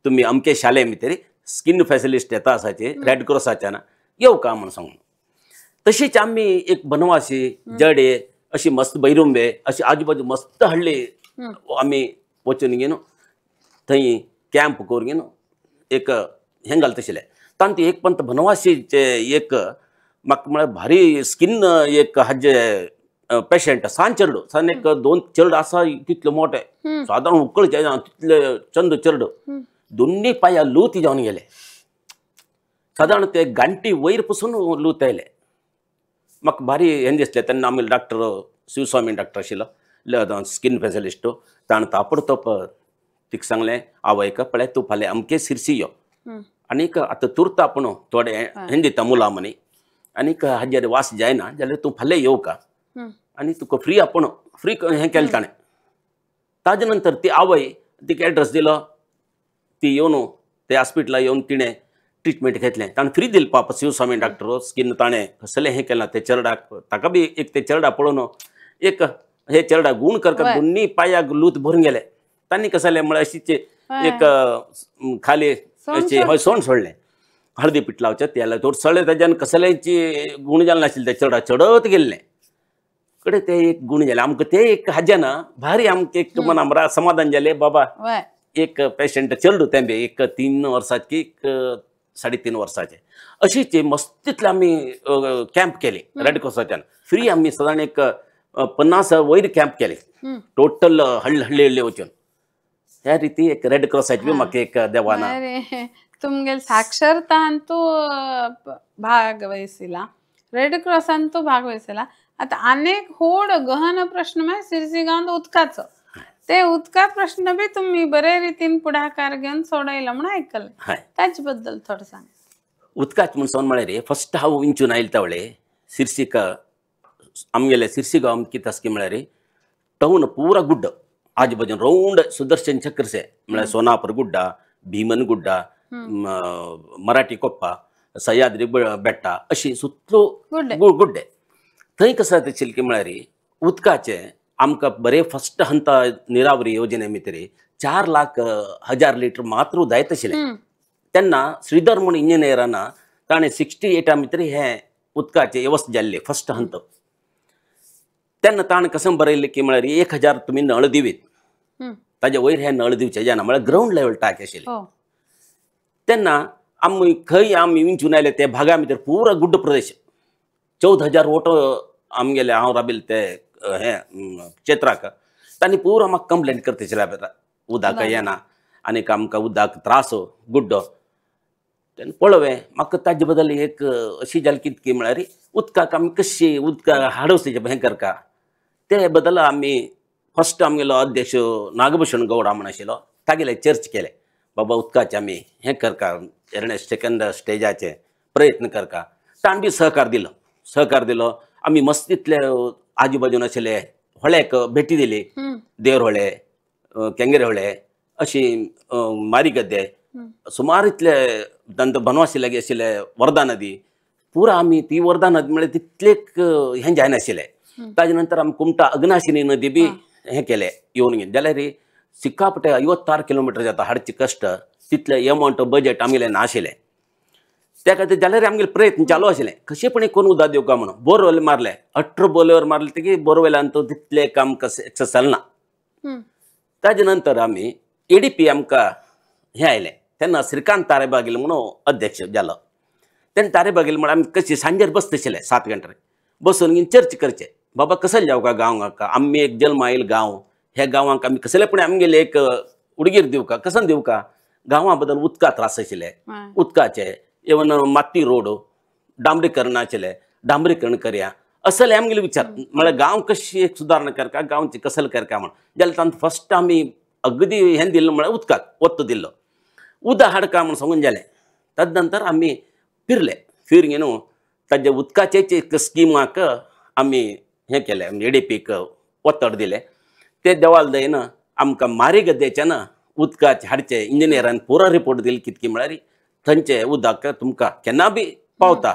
तुमी अमके शाले भितर स्किन स्पेशलिस्ट येता आसाचे रेड क्रॉसाच्यान येवका म्हूण सांगून. तशीच आमी एक बनवासी जडे अशी मस्त बैरुंबे अशी आजूबाजू मस्त हळ्ळी आमी वचून घेवन थंय कॅम्प करून घेवन एक हें घालता आशिल्ले. तांतूं एक पंत बनवासीचे एक म्हाका म्हळ्यार भारी स्किन एक हाजे पेशंट सान चेडू सान एक 2 चेडू आसा तितले मोठे सादारण उकळचे तितले चंद चेडू दोन्ही पांया लूत जावन गेले सादारण ते गांठी वयर पसून लूत आयले. म्हाका भारी हें दिसलें तेन्ना आमी डॉक्टर शिवस्वामी डॉक्टर आशिल्लो स्किन स्पेशलिस्ट ताणें ताबडतोब तिका सांगलें आवयक पळय तूं फाल्यां अमके सिरसी यो आनीक आतां तुर्त आपूण थोडे हें दिता मुलां म्हणी आनीक हाजेर वास जायना जाल्यार तूं फाल्यां येवका आनी तुका फ्री आपूण फ्री हें केलें ताणें. ताजे नंतर ती आवय तिका एड्रेस दिलो ती येवन ते हॉस्पिटला येवन तिणें ट्रिटमेंट घेतलें ताणें फ्री दिलें पाप शिवस्वामी डॉक्टर स्किन ताणें कसलें हें केलां ते चेरडाक ताका बी एक ते चेरडा पळोवन एक हे चेरडा गूण करता दोन्ही पांयाक लूत भरून गेले तांणी कसलें म्हळ्यार अशीच एक खाली अशी हय सोंड सोडलें हळदी पीठ लावचें तेल थोडे ताज्यान कसलेंची गूण जालें नाशिल्लें ते चेडा चडत गेल्लें कडे ते एक गूण जालें आमकां ते एक हाज्यान भारी आमकां एक मना समाधान जालें बाबा एक पेशंट चेडूं तें बी एक 3 वर्सांची एक 3.5 वर्सांचे अशीच मस्तीतले आमी कॅम्प केले रेड क्रॉसाच्यान फ्री आमी सादारण एक 50 वयर कॅम्प केले टोटल हळ्ळी हळ्ळी हळ्ळी वचून ह्या रिती एक रेड क्रॉसाची बी म्हाका एक देवाना तुमगेले साक्षरता अंतू भाग वहिसिला रेड क्रॉस अंतू भाग वहिसिला. आतां अनेक होड गहन प्रश्न म्हळ्यार सिरसी गांवांत उदकाचो ते उदका प्रश्न बी तुमी बरे रितीन पुढाकार घेवन सोडयलो म्हूण आयकलें ताचे बद्दल थोडें सांग. उदकाच म्हूण सांग म्हळ्यार फस्ट हांव विंचून आयले त्यावेळे सिरसीक आमगेले सिरसी गांव कितें आसा की म्हळ्यार टावन पुरा गुड्ड आजूबाजून रावंड सुदर्शन चक्रसे म्हळ्यार सोनापूर गुड्डा भीमन गुड्डा मराठी कोप्पा सह्याद्री बेट्टा अशी सुतलो गुड्डे थंय कसं जाता चिलकी म्हळ्यार उदकाचें आमकां बरें फस्ट हंता निरावरी योजने भितर 4 लाख हजार लिटर मात्र उदक येता आशिल्लें तेन्ना श्रीधर म्हूण इंजिनियरान ताणें 68 भितर हें उदकाचें वेवस्था जाल्ली फस्ट हंत. तेन्ना ताणें कसं बरयल्लें की म्हळ्यार 1000 तुमी नळ दिवीत ताजे वयर हे नळ दिवचे जायना म्हळ्यार ग्रावंड लेवल टाकी आशिल्ली. तेन्ना आमी खंय आमी विंचून आयले ते भागा भितर पुरा गुड्ड प्रदेश 14,000 वोट आमगेले हांव राबिल्ले ते हें क्षेत्राक तांणी पुरा म्हाका कंप्लेन करता आशिल्ले उदक येना आनीक आमकां उदक त्रास गुड्डो. तेन्ना पळोवं म्हाका ताजे बद्दल एक अशी जाली कितकी म्हळ्यार उदकाक आमी कशी उदकाक हाडोवचें हें करका ते बदल आमी फस्ट आमगेलो अध्यक्ष नागभूषण गौडा म्हण आशिल्लो तागेले चर्च केले बाबा उदकाचें आमी हें करका एरणे सेकंड स्टेजाचे प्रयत्न करका ताणें बी सहकार दिलो सहकार दिलो आमी मस्त इतले आजू बाजून आशिल्ले होळ्याक भेटी दिली देवरहोळे केंगरे होळे अशी मारीगद्दे सुमार इतले दंत बनवासी लागीं आशिल्ले वर्धा नदी पुरा आमी ती वर्धा नदी म्हळ्यार तितलेक हें जायनाशिल्लें ताजे नंतर आमी कुमटा अग्नाशिनी नदी बी हें केलें येवन गेलें जाल्यार सिक्कापटे 56 किलोमिटर जाता हाडचे कश्ट तितले एमावंट बजेट आमगेलें नाशिल्लें त्या खातीर जाल्यार आमगेले प्रयत्न चालू आशिल्ले कशेपणी करून उदक दिवका म्हणून बोरवेल मारले 18 बोरवेल मारले तरी बोरवेलान तो तितलें काम कशें सक्सेस जालें ना. ताजे नंतर आमी एडीपी आमकां हें आयलें तेन्ना श्रीकांत तारेबागेल म्हणून अध्यक्ष जालो तेन्ना तारेबागेल म्हळ्यार आमी कशी सांजेर बसतशिल्ले 7 गंटे बसून चर्च करचे बाबा कसले जावका गांवांक आमी एक जल्म आयल गांव ह्या गांवांक आमी कसलेपणी आमगेले एक उडगीर दिवका कसन दिवका गांवा बद्दल उदका त्रास आशिल्ले उदकाचे इवन माती रोड डांबरीकरण आशिल्ले डांबरीकरण करया असले आमगेले विचार म्हळ्यार गांव कशी एक सुदारणा करका गांवची कसल करका म्हण जाल्यार तांकां फस्ट आमी अगदी हें दिल्लो म्हळ्यार उदकाक वत्तो दिल्लो उदक हाडका म्हण सांगून जालें तद नंतर आमी फिरले फिर न्हू ताजे उदकाचे एक स्किमाक आमी हें केलें एडीपीक वत्तड दिलें ते देवाल दयन आमकां मारीगद्देच्यान उदकाचे हाडचे इंजिनियरान पुरो रिपोर्ट दिले कितकी म्हळ्यार थंयचे उदक तुमकां केन्ना बी पावता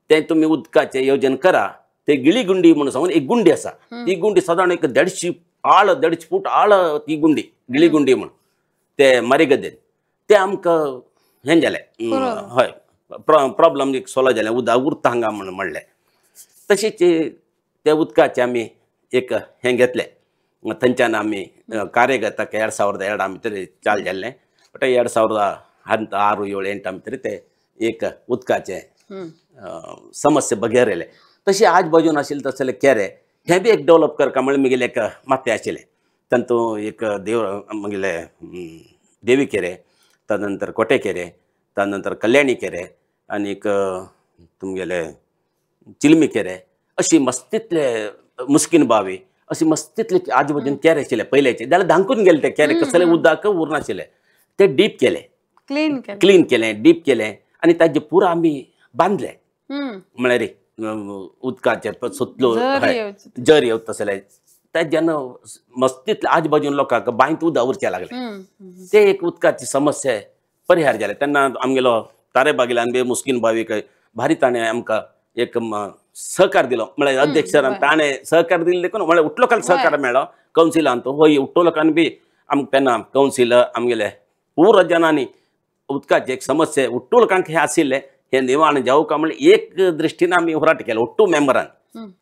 तें तुमी उदकाचें योजन करा ते गिळी गुंडी म्हणून सांगून एक गुंडी आसा ती गुंडी सादारण एक 150 आळ 150 फूट आळ ती गुंडी गिळी गुंडी म्हणून ते मारीगद्देन ते आमकां हें जालें हय प्रॉब्लम एक सोल्व जालें उदक उरता हांगा म्हणून म्हणलें तशेंच त्या उदकाचें आमी एक हें घेतलें थंयच्यान आमी कार्यकर्ता 2002 भितर चालू जाल्लें बट 2006 7 8 भितर ते एक उदकाचें समस्या बगैर तशें आज बाजून आशिल्लें तसले केरे हें बी एक डेवलप करका म्हळ्यार म्हगेलें एक माथें आशिल्लें तातूंत एक देव म्हगेले देवी केरे ताजे नंतर कोटे केरे ताजे नंतर कल्याणी केरे आनीक तुमगेले चिलमी केरे अशी मस्तीतले मुस्किन बावी अशी मस्तीतले आजूबाजून केरे आशिल्ले पयल्याचे जाल्यार धांकून गेले ते केरे कसले उदक उरनाशिल्ले ते डीप केले क्लीन केले डीप केले आनी ताजे पुरा आमी बांदले म्हळ्यार उदकाचे सुतलो जर येवता तसले तेज्यान मस्तीतले आजूबाजून लोकांक बांयत उदक उरचें लागलें ते एक उदकाची समस्या परिहार जाले तेन्ना आमगेलो तारेबागेल्यान बी मुस्किन बावीक भारी ताणें आमकां एक सहकार दिलो म्हळ्यार अध्यक्षान ताणें सहकार दिले देखून म्हळ्यार उठलो काल सहकार मेळ्ळो कौन्सिलान तो हय उठ्ठो लोकांनी बी आमकां तेन्ना कौन्सिल आमगेले पूरा जनांनी उदकाची एक समस्या उठ्ठो लोकांक हें आशिल्लें हें निवारण जावं म्हळ्यार एक दृश्टीन आमी होराट केलें उठ्ठो मेंबरान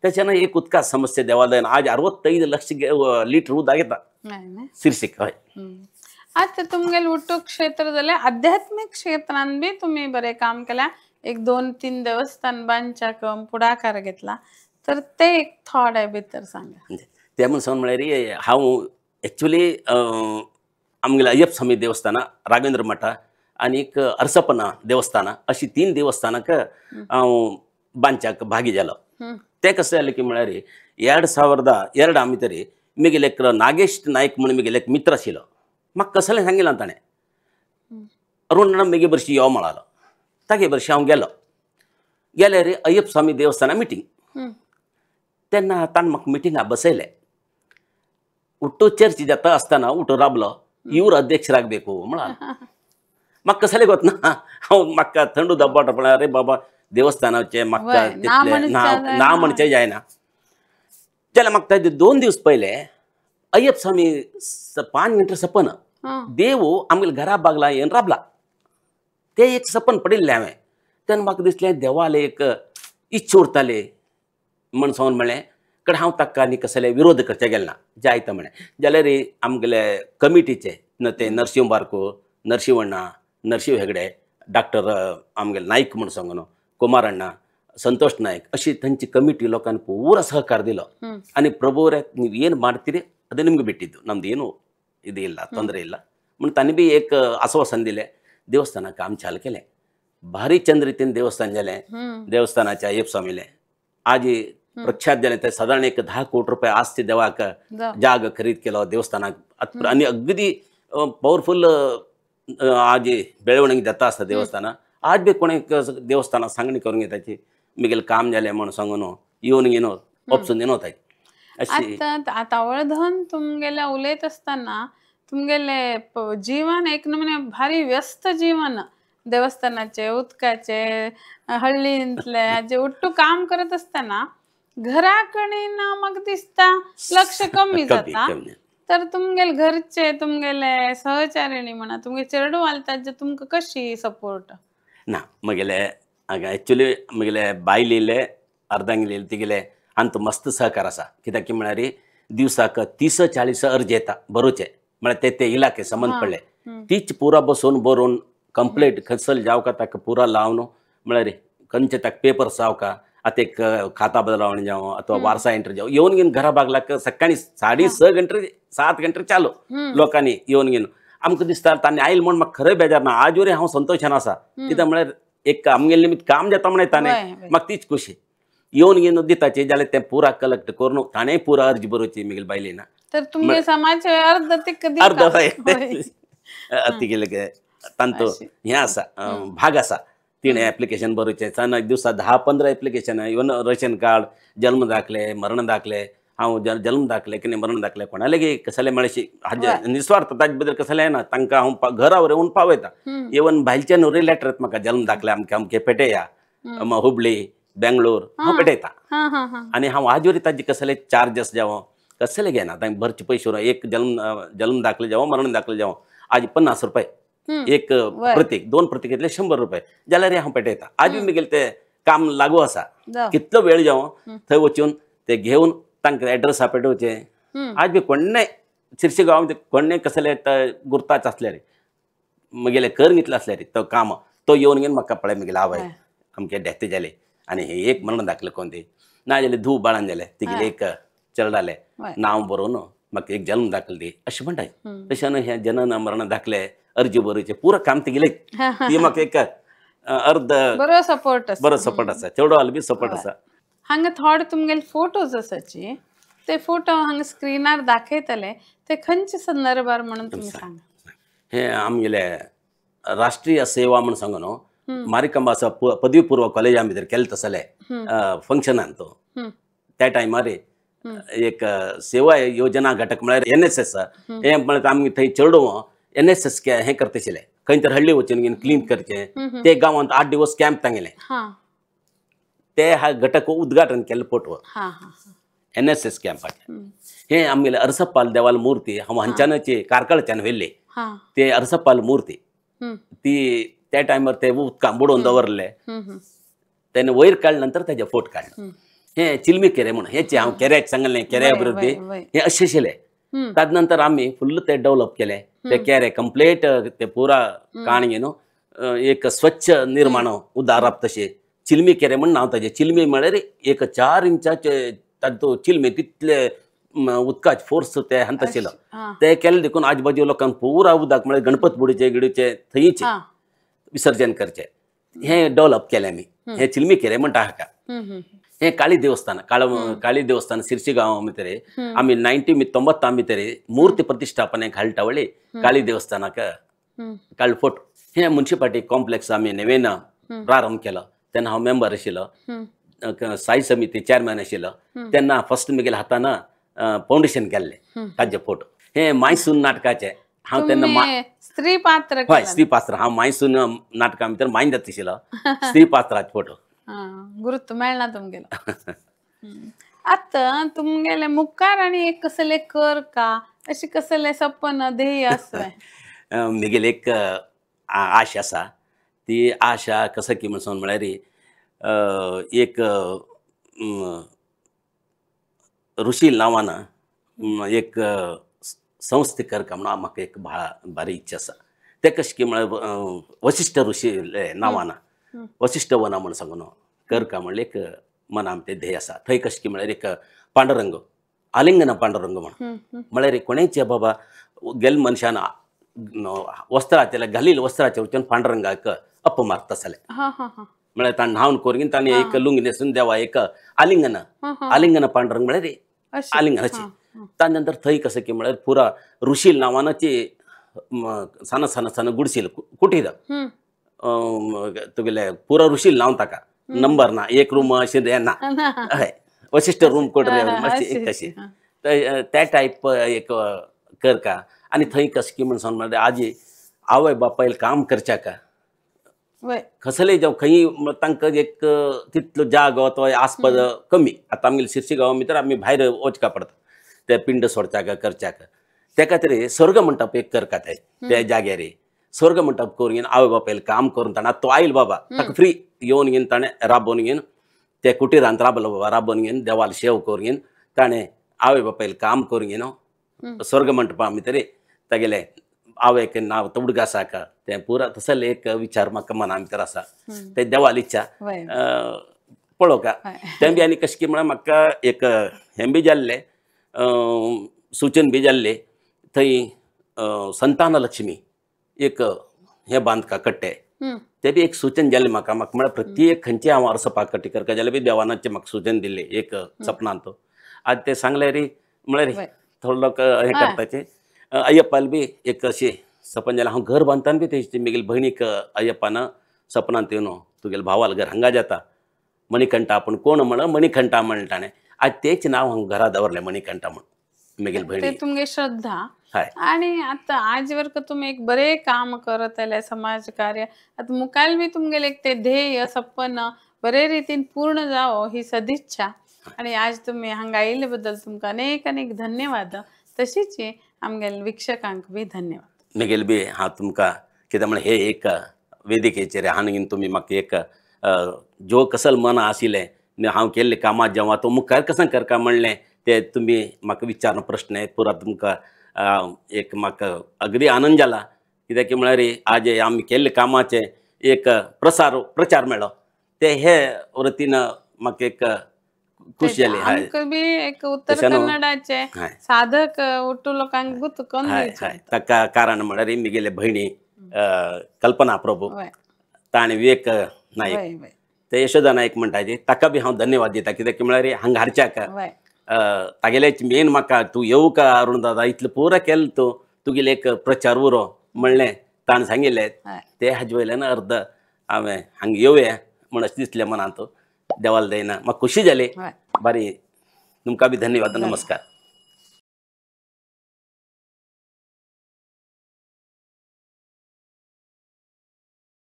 त्याच्यानं एक उदका समस्या देवालयन आज 65 लक्ष लिटर उदक येता शिरसीक. हय आता तुमगेले उट्टू क्षेत्र जालें आध्यात्मिक क्षेत्रान बी तुमी बरें काम केलां एक 2-3 देवस्थान बांदच्याक पुढाकार घेतला तर ते एक थोडे भितर सांगा. ते म्हण सांग म्हळ्यार हांव एक्चुअली आमगेले अय्यप स्वामी देवस्थाना राघवेंद्र मठा आनीक अरसपना देवस्थाना अशी 3 देवस्थानाक हांव बांदच्याक भागी जालो. ते कशें जालें की म्हळ्यार 2002 भितर म्हगेले एक नागेश नायक म्हण म्हगेले एक मित्र आशिल्लो म्हाका कसलें सांगिल्लें ताणें अरुण म्हगे बरशी यो म्हणालो तागे बरशी हांव गेलो गेल्यार अय्यप स्वामी देवस्थाना मिटींग तेन्ना ताणें म्हाका मिटिंगा बसयलें उट्टू चर्च जाता आसतना उठो राबलो इवर अध्यक्ष रागबेकू म्हणालो म्हाका कसलें गोतना हांव म्हाका थंड दब्बाट पळय अरे बाबा देवस्थानाचे म्हाका तितलें ना म्हणचें जायना जाल्यार म्हाका ताजे 2 दिवस पयले अय्यप स्वामी 5 मिनटां सपन देव आमगेले घरा बागला येवन राबला ते एक सपन पडिल्लें हांवें तेन्ना म्हाका दिसलें देवाले एक इच्छा उरताली म्हण सांगून म्हणलें कडेन हांव ताका आनी कसले विरोध करचे गेले ना जायता म्हणलें जाल्यार आमगेले कमिटीचे ते नरशिंव बारको नरशिंव अण्णा नरशिंव हेगडे डॉक्टर आमगेले नायक म्हण सांगून कुमार अण्णा संतोष नायक अशी थंयची कमिटी लोकांनी पूरा सहಕಾರ ದಿಲೋ ಆನಿ ಪ್ರಭುವರೇ ನೀವು ಏನು ಮಾಡ್ತೀರಿ ಅದು ನಿಮಗೆ ಬಿಟ್ಟಿದ್ದು ನಮ್ದು ಏನು ಇದು ಇಲ್ಲ ತೊಂದರೆ ಇಲ್ಲ म्हणून तांणी बी एक आश्वासन दिलें देवस्थानाक काम चालू केलें भारी चंद रितीन देवस्थान जालें देवस्थानाच्या अय्यप स्वामीलें आज प्रख्यात जालें ते सादारण एक 10 कोटी रुपया आस्ती देवाक जाग खरीद केलो देवस्थानाक आनी अगदी पावरफुल आज बेळवणीक जाता आसता देवस्थान आज बी कोणेक देवस्थानाक सांगणी करून घेताची मिगेलें काम जालें म्हणून सांगून येवन घेवन ऑप्शन दिवन वताय. आतां तावळधन तुमगेले उलयत आसतना तुमगेले जीवन एक नमुने भारी व्यस्त जीवन देवस्थानाचे उदकाचे हळ्ळींतले हाजे ಒಟ್ಟು काम करत असताना घराकडेन म्हाका दिसता लक्ष कमी जाता. तर तुमगेले घरचे तुमगेले सहचारिणी म्हणा तुमगे चेडू आलता तुमकां कशी सपोर्ट ना? म्हगेले एक्चुअली म्हगेले बायलेले अर्धांगिले तिगेले आमचो मस्त सहकार आसा. कित्याक की म्हळ्यार दिवसाक 30-40 अर्ज येता बरोवचे म्हळ्यार ते ते इलाके संबंद पडले तीच पुरा बसून बरोवन कंप्लीट खंयसर जावका ताका पुरा लावन म्हळ्यार खंयचे ताका पेपर्स जावका आतां एक खाता बदलावण जावं अथवा वारसा एंट्री जावं येवन घेवन घरा बागलाक सकाळी 6:30 गंटे 7 गंटे चालू लोकांनी येवन घेवन आमकां दिसता तांणी आयल म्हूण म्हाका खरें बेजार ना. आज वरी हांव संतोशान आसा कित्याक म्हळ्यार एक आमगेले निमित्त काम जाता म्हण ताणें म्हाका तीच खुशी येवन घेवन दिताची जाल्यार तें पुरा कलेक्ट करून ताणें पुरा अर्ज बरोवची म्हगेले बायलेन. तर तुमगे समाज अर्ध अर्ध तिगेले तांचो हें आसा भाग आसा तिणें एप्लिकेशन बरोवचें सान दिवसा 10-15 एप्लिकेशन इवन रेशन कार्ड जल्म दाखले मरण दाखले हांव जल्म दाखले कितें मरण दाखले कोणाले कसले म्हळ्यार हाजे निस्वार्थ ताजे बद्दल कसलें ना तांकां हांव घरावर येवन पावयता. इवन भायल्यान न्हू लेटर येता म्हाका जल्म दाखले अमके अमके पेटया हुबळी बेंगलोर हांव पेटयता आनी हांव आजवरी ताजे कसले चार्जस जावं कसले घेना तांकां भरचे पयशे एक जल्म दाखले जावं मरण दाखले जावं आज 50 रुपये एक प्रतीक 2 प्रतीक घेतले 100 रुपये जाल्यार हांव पेटयता. आज बी म्हगेलें तें काम लागू आसा कितलो वेळ जावं थंय वचून ते घेवन तांकां एड्रेस पेटोवचे. आज बी कोण्णेय शिरशी गांवांत कोण्णेय कसले गुर्ताच आसल्यार म्हगेलें कर घेतलें आसल्यार तो काम तो येवन घेवन म्हाका पळय म्हगेलें आवय आमचे डेथ जाले आनी हे एक मरण दाखले कोण ती ना जाल्यार धूव बाळान जालें तिगेलें एक चेडवालें नांव बरोवन म्हाका एक जल्म दाखल दी अशें म्हणटाय. तशें न्हू हें जनन मरण दाखले अर्जी बरोवचें पुरो काम तिगेलें ती म्हाका एक अर्द बरो सपोर्ट बरो सपोर्ट आसा चेडवालो बी सपोर्ट आसा. हांगा थोडे तुमगेले फोटोज आसाची ते फोटो हांगा स्क्रिनार दाखयतले ते खंयचे संदर्भार म्हणून तुमी सांगा. हे आमगेले राष्ट्रीय सेवा म्हूण सांगू न्हू मारिकंबाचा पदवी पूर्व कॉलेजा भितर केलें तसलें फंक्शनान तो त्या टायमार एक सेवा योजना घटक म्हळ्यार NSS हें म्हळ्यार आमी थंय चेडूं NSS हें करताशिल्लें खंय तर हळ्ळी वचून घेवन क्लीन करचें ते गांवांत 8 दिवस कॅम्प तांगेले ते हा घटक उद्घाटन केल्ले फोटो NSS कॅम्पाचे. हे आमगेले अरसप्पाल देवाल मूर्ती हांव हांच्यानची कारकळच्यान व्हेल्ली ते अरसप्पाल मूर्ती ती त्या टायमार ते उदकां बुडोवन दवरले तेन्ना वयर काडले नंतर तेजे फोट काडले. हे चिलमी केरे म्हणून हेचे हांव केऱ्याक सांगलें केऱ्या अभिवृद्धी हे अशें आशिल्लें. ताजे नंतर आमी फुल्ल ते डेवलप केले ते केरे कंप्लीट ते पुरा काण घेवन एक स्वच्छ निर्माण उदारप तशें चिलमी केरे म्हण नांव ताजें. चिलमी म्हळ्यार एक 4 इंचाचे तातूंत चिलमी तितले उदकाचे फोर्स ते हांत आशिल्लो ते केले देखून आजूबाजू लोकांक पुरा उदक म्हळ्यार गणपत बुडीचे गिडीचे थंयचे विसर्जन करचे हे डेवलप केलें आमी. हे चिलमी केरे म्हणटा हाका. हे काळी देवस्थान काळी देवस्थान शिरशी गांवा भितर आमी 1990 भितर मूर्ती प्रतिष्ठापने घालटावळी काळी देवस्थानाक काडलो फोटो. हे म्युनिसिपालिटी कॉम्प्लेक्स आमी नवीन प्रारंभ केलो तेन्ना हांव मेंबर आशिल्लो साई समिती चेअरमॅन आशिल्लो तेन्ना फर्स्ट म्हगेल्या हातान फावंडेशन केल्लें ताजे फोटो. हे मायसून नाटकाचे हांव तेन्ना स्त्री पात्र हय स्त्री पात्र हांव मायसून नाटका भितर मायन जाता आशिल्लो स्त्री पात्राचे फोटो गुरुत्व मेळना तुमगेलो. आतां तुमगेले मुखार आनी एक कसले कर का अशें कसले सपन ध्येय आसा? म्हगेली एक आशा आसा ती आशा कसं की म्हणून म्हळ्यार एक ऋषी नांवान एक संस्था करका म्हणून म्हाका एक भारी इच्छा आसा. ते कशें की म्हळ्यार वशिश्ठ ऋषी नांवान वशिश्ठ वना म्हूण सांगून करका म्हणलें एक मनान तें ध्येय आसा. थंय कशें की म्हळ्यार एक पांडुरंग आलिंगन पांडुरंग म्हण म्हळ्यार कोणेचे बाबा गेल मनशान वस्त्राचे घालील वस्त्राचे वचून पांडुरंगाक अप्प मारता आसले म्हळ्यार ताणें न्हावन करून ताणें एक लुंगी न्हेसून देवा एक आलिंगन आलिंगन पांडुरंग म्हळ्यार आलिंगन अशें. ताज्या नंतर थंय कसं की म्हळ्यार पुरा ऋषील नांवानाची सान सान सान गुडसील कुटीर तुगेले पुरा ऋषील नांव ताका नंबर ना एक रूम अशें हें ना हय वशिश्ठ रूम कोटर एक तशी त्या टायप एक करका. आनी थंय कशें की म्हण सांग म्हळ्यार आजी आवय बापायल काम करच्याका कसले जावं खंय तांकां एक तितलो जागो तो आस्पद कमी. आतां आमगेले शिरशी गांवा भितर आमी भायर वचका पडटा ते पिंड सोडच्याक करच्याक त्या खातीर स्वर्ग मंटप एक करका ते त्या जाग्यार स्वर्ग मंटप करून घेवन आवय बापायल काम करून ताणें तो आयल बाबा ताका फ्री येवन घेवन ताणें राबोवन घेवन ते कुटिरांत राबलो बाबा राबोवन घेवन देवाल शेव करून घेवन ताणें आवय बापायल काम करून घेवन स्वर्ग मंटपा भितर तागेले आवयक नांव उडगासाक तें पुरा तसले एक विचार म्हाका मना भितर आसा ते देवाल इच्छा पळोवका. तें बी आनी कशें की म्हळ्यार म्हाका एक हें बी जाल्लें सूचन बी जाल्लें थंय संतान लक्ष्मी एक हें बांदका कट्टे ते बी एक सूचन जालें म्हाका. म्हाका म्हळ्यार प्रत्येक खंयचे हांव अर्सपाक कट्टी करका जाल्यार बी देवानाचें म्हाका सूचन दिल्लें एक सपनांत. आज तें सांगलें रे म्हळ्यार थोडो लोक हें करपाचें. अय्यप्पाल बी एक अशें सपन जालें हांव घर बांदताना बी तें म्हगेले भयणीक अय्यप्पान सपनांत येवन तुगेले भावाल घर हांगा जाता मणिकंठा आपूण कोण म्हण मणिकंठा म्हणलें ताणें. आज तेच नांव हांव घरा दवरलें मणिकंठा म्हण म्हगेले भयणी. तुमगे श्रद्धा आणि आता आजवर तुम्ही एक बरे काम करतले समाज कार्य आता मुखाल बी तुमगेले एक ते ध्येय सपन बरे रीतीन पूर्ण जावो ही सदिच्छा. आणि आज तुम्ही हांगा आयिल्ले बद्दल तुमकां अनेक अनेक धन्यवाद. तशीच आमगेले वीक्षकांक बी धन्यवाद. म्हगेले बी हांव तुमकां कितें म्हळ्यार हे एक वेदिकेचेर हांगा तुमी म्हाका एक जो कसल मन आशिल्लें हांव केल्ले कामां जेवा तो मुखार कसं करका म्हणलें ते तुमी म्हाका विचारून प्रश्न पुरा तुमकां एक म्हाका अगदी आनंद जाला. कित्याक म्हळ्यार आज आमी केल्ले कामाचें एक प्रसार प्रचार मेळ्ळो ते हे वृत्तीन म्हाका एक खुश जाली. आमकां बी एक उत्तर कन्नडाचे साधक उट्टू लोकांक गुतकन ताका कारण म्हळ्यार म्हगेले भयणी कल्पना प्रभू ताणें विवेक नायक ते यशोदा नायक म्हणटा ताका बी हांव धन्यवाद दिता. कित्याक म्हळ्यार हांगा हाडच्याक तागेलेच मेन म्हाका तूं येवं का अरुण दादा इतलें पुरा केलें तूं तुगेलें एक प्रचार उरो म्हणलें ताणें सांगिल्लें ते हाजे वयल्यान अर्द हांवें हांगा येवया म्हण अशें दिसलें मनांत. देवाल दयेन म्हाका खुशी जाली. बरी तुमकां बी धन्यवाद. नमस्कार.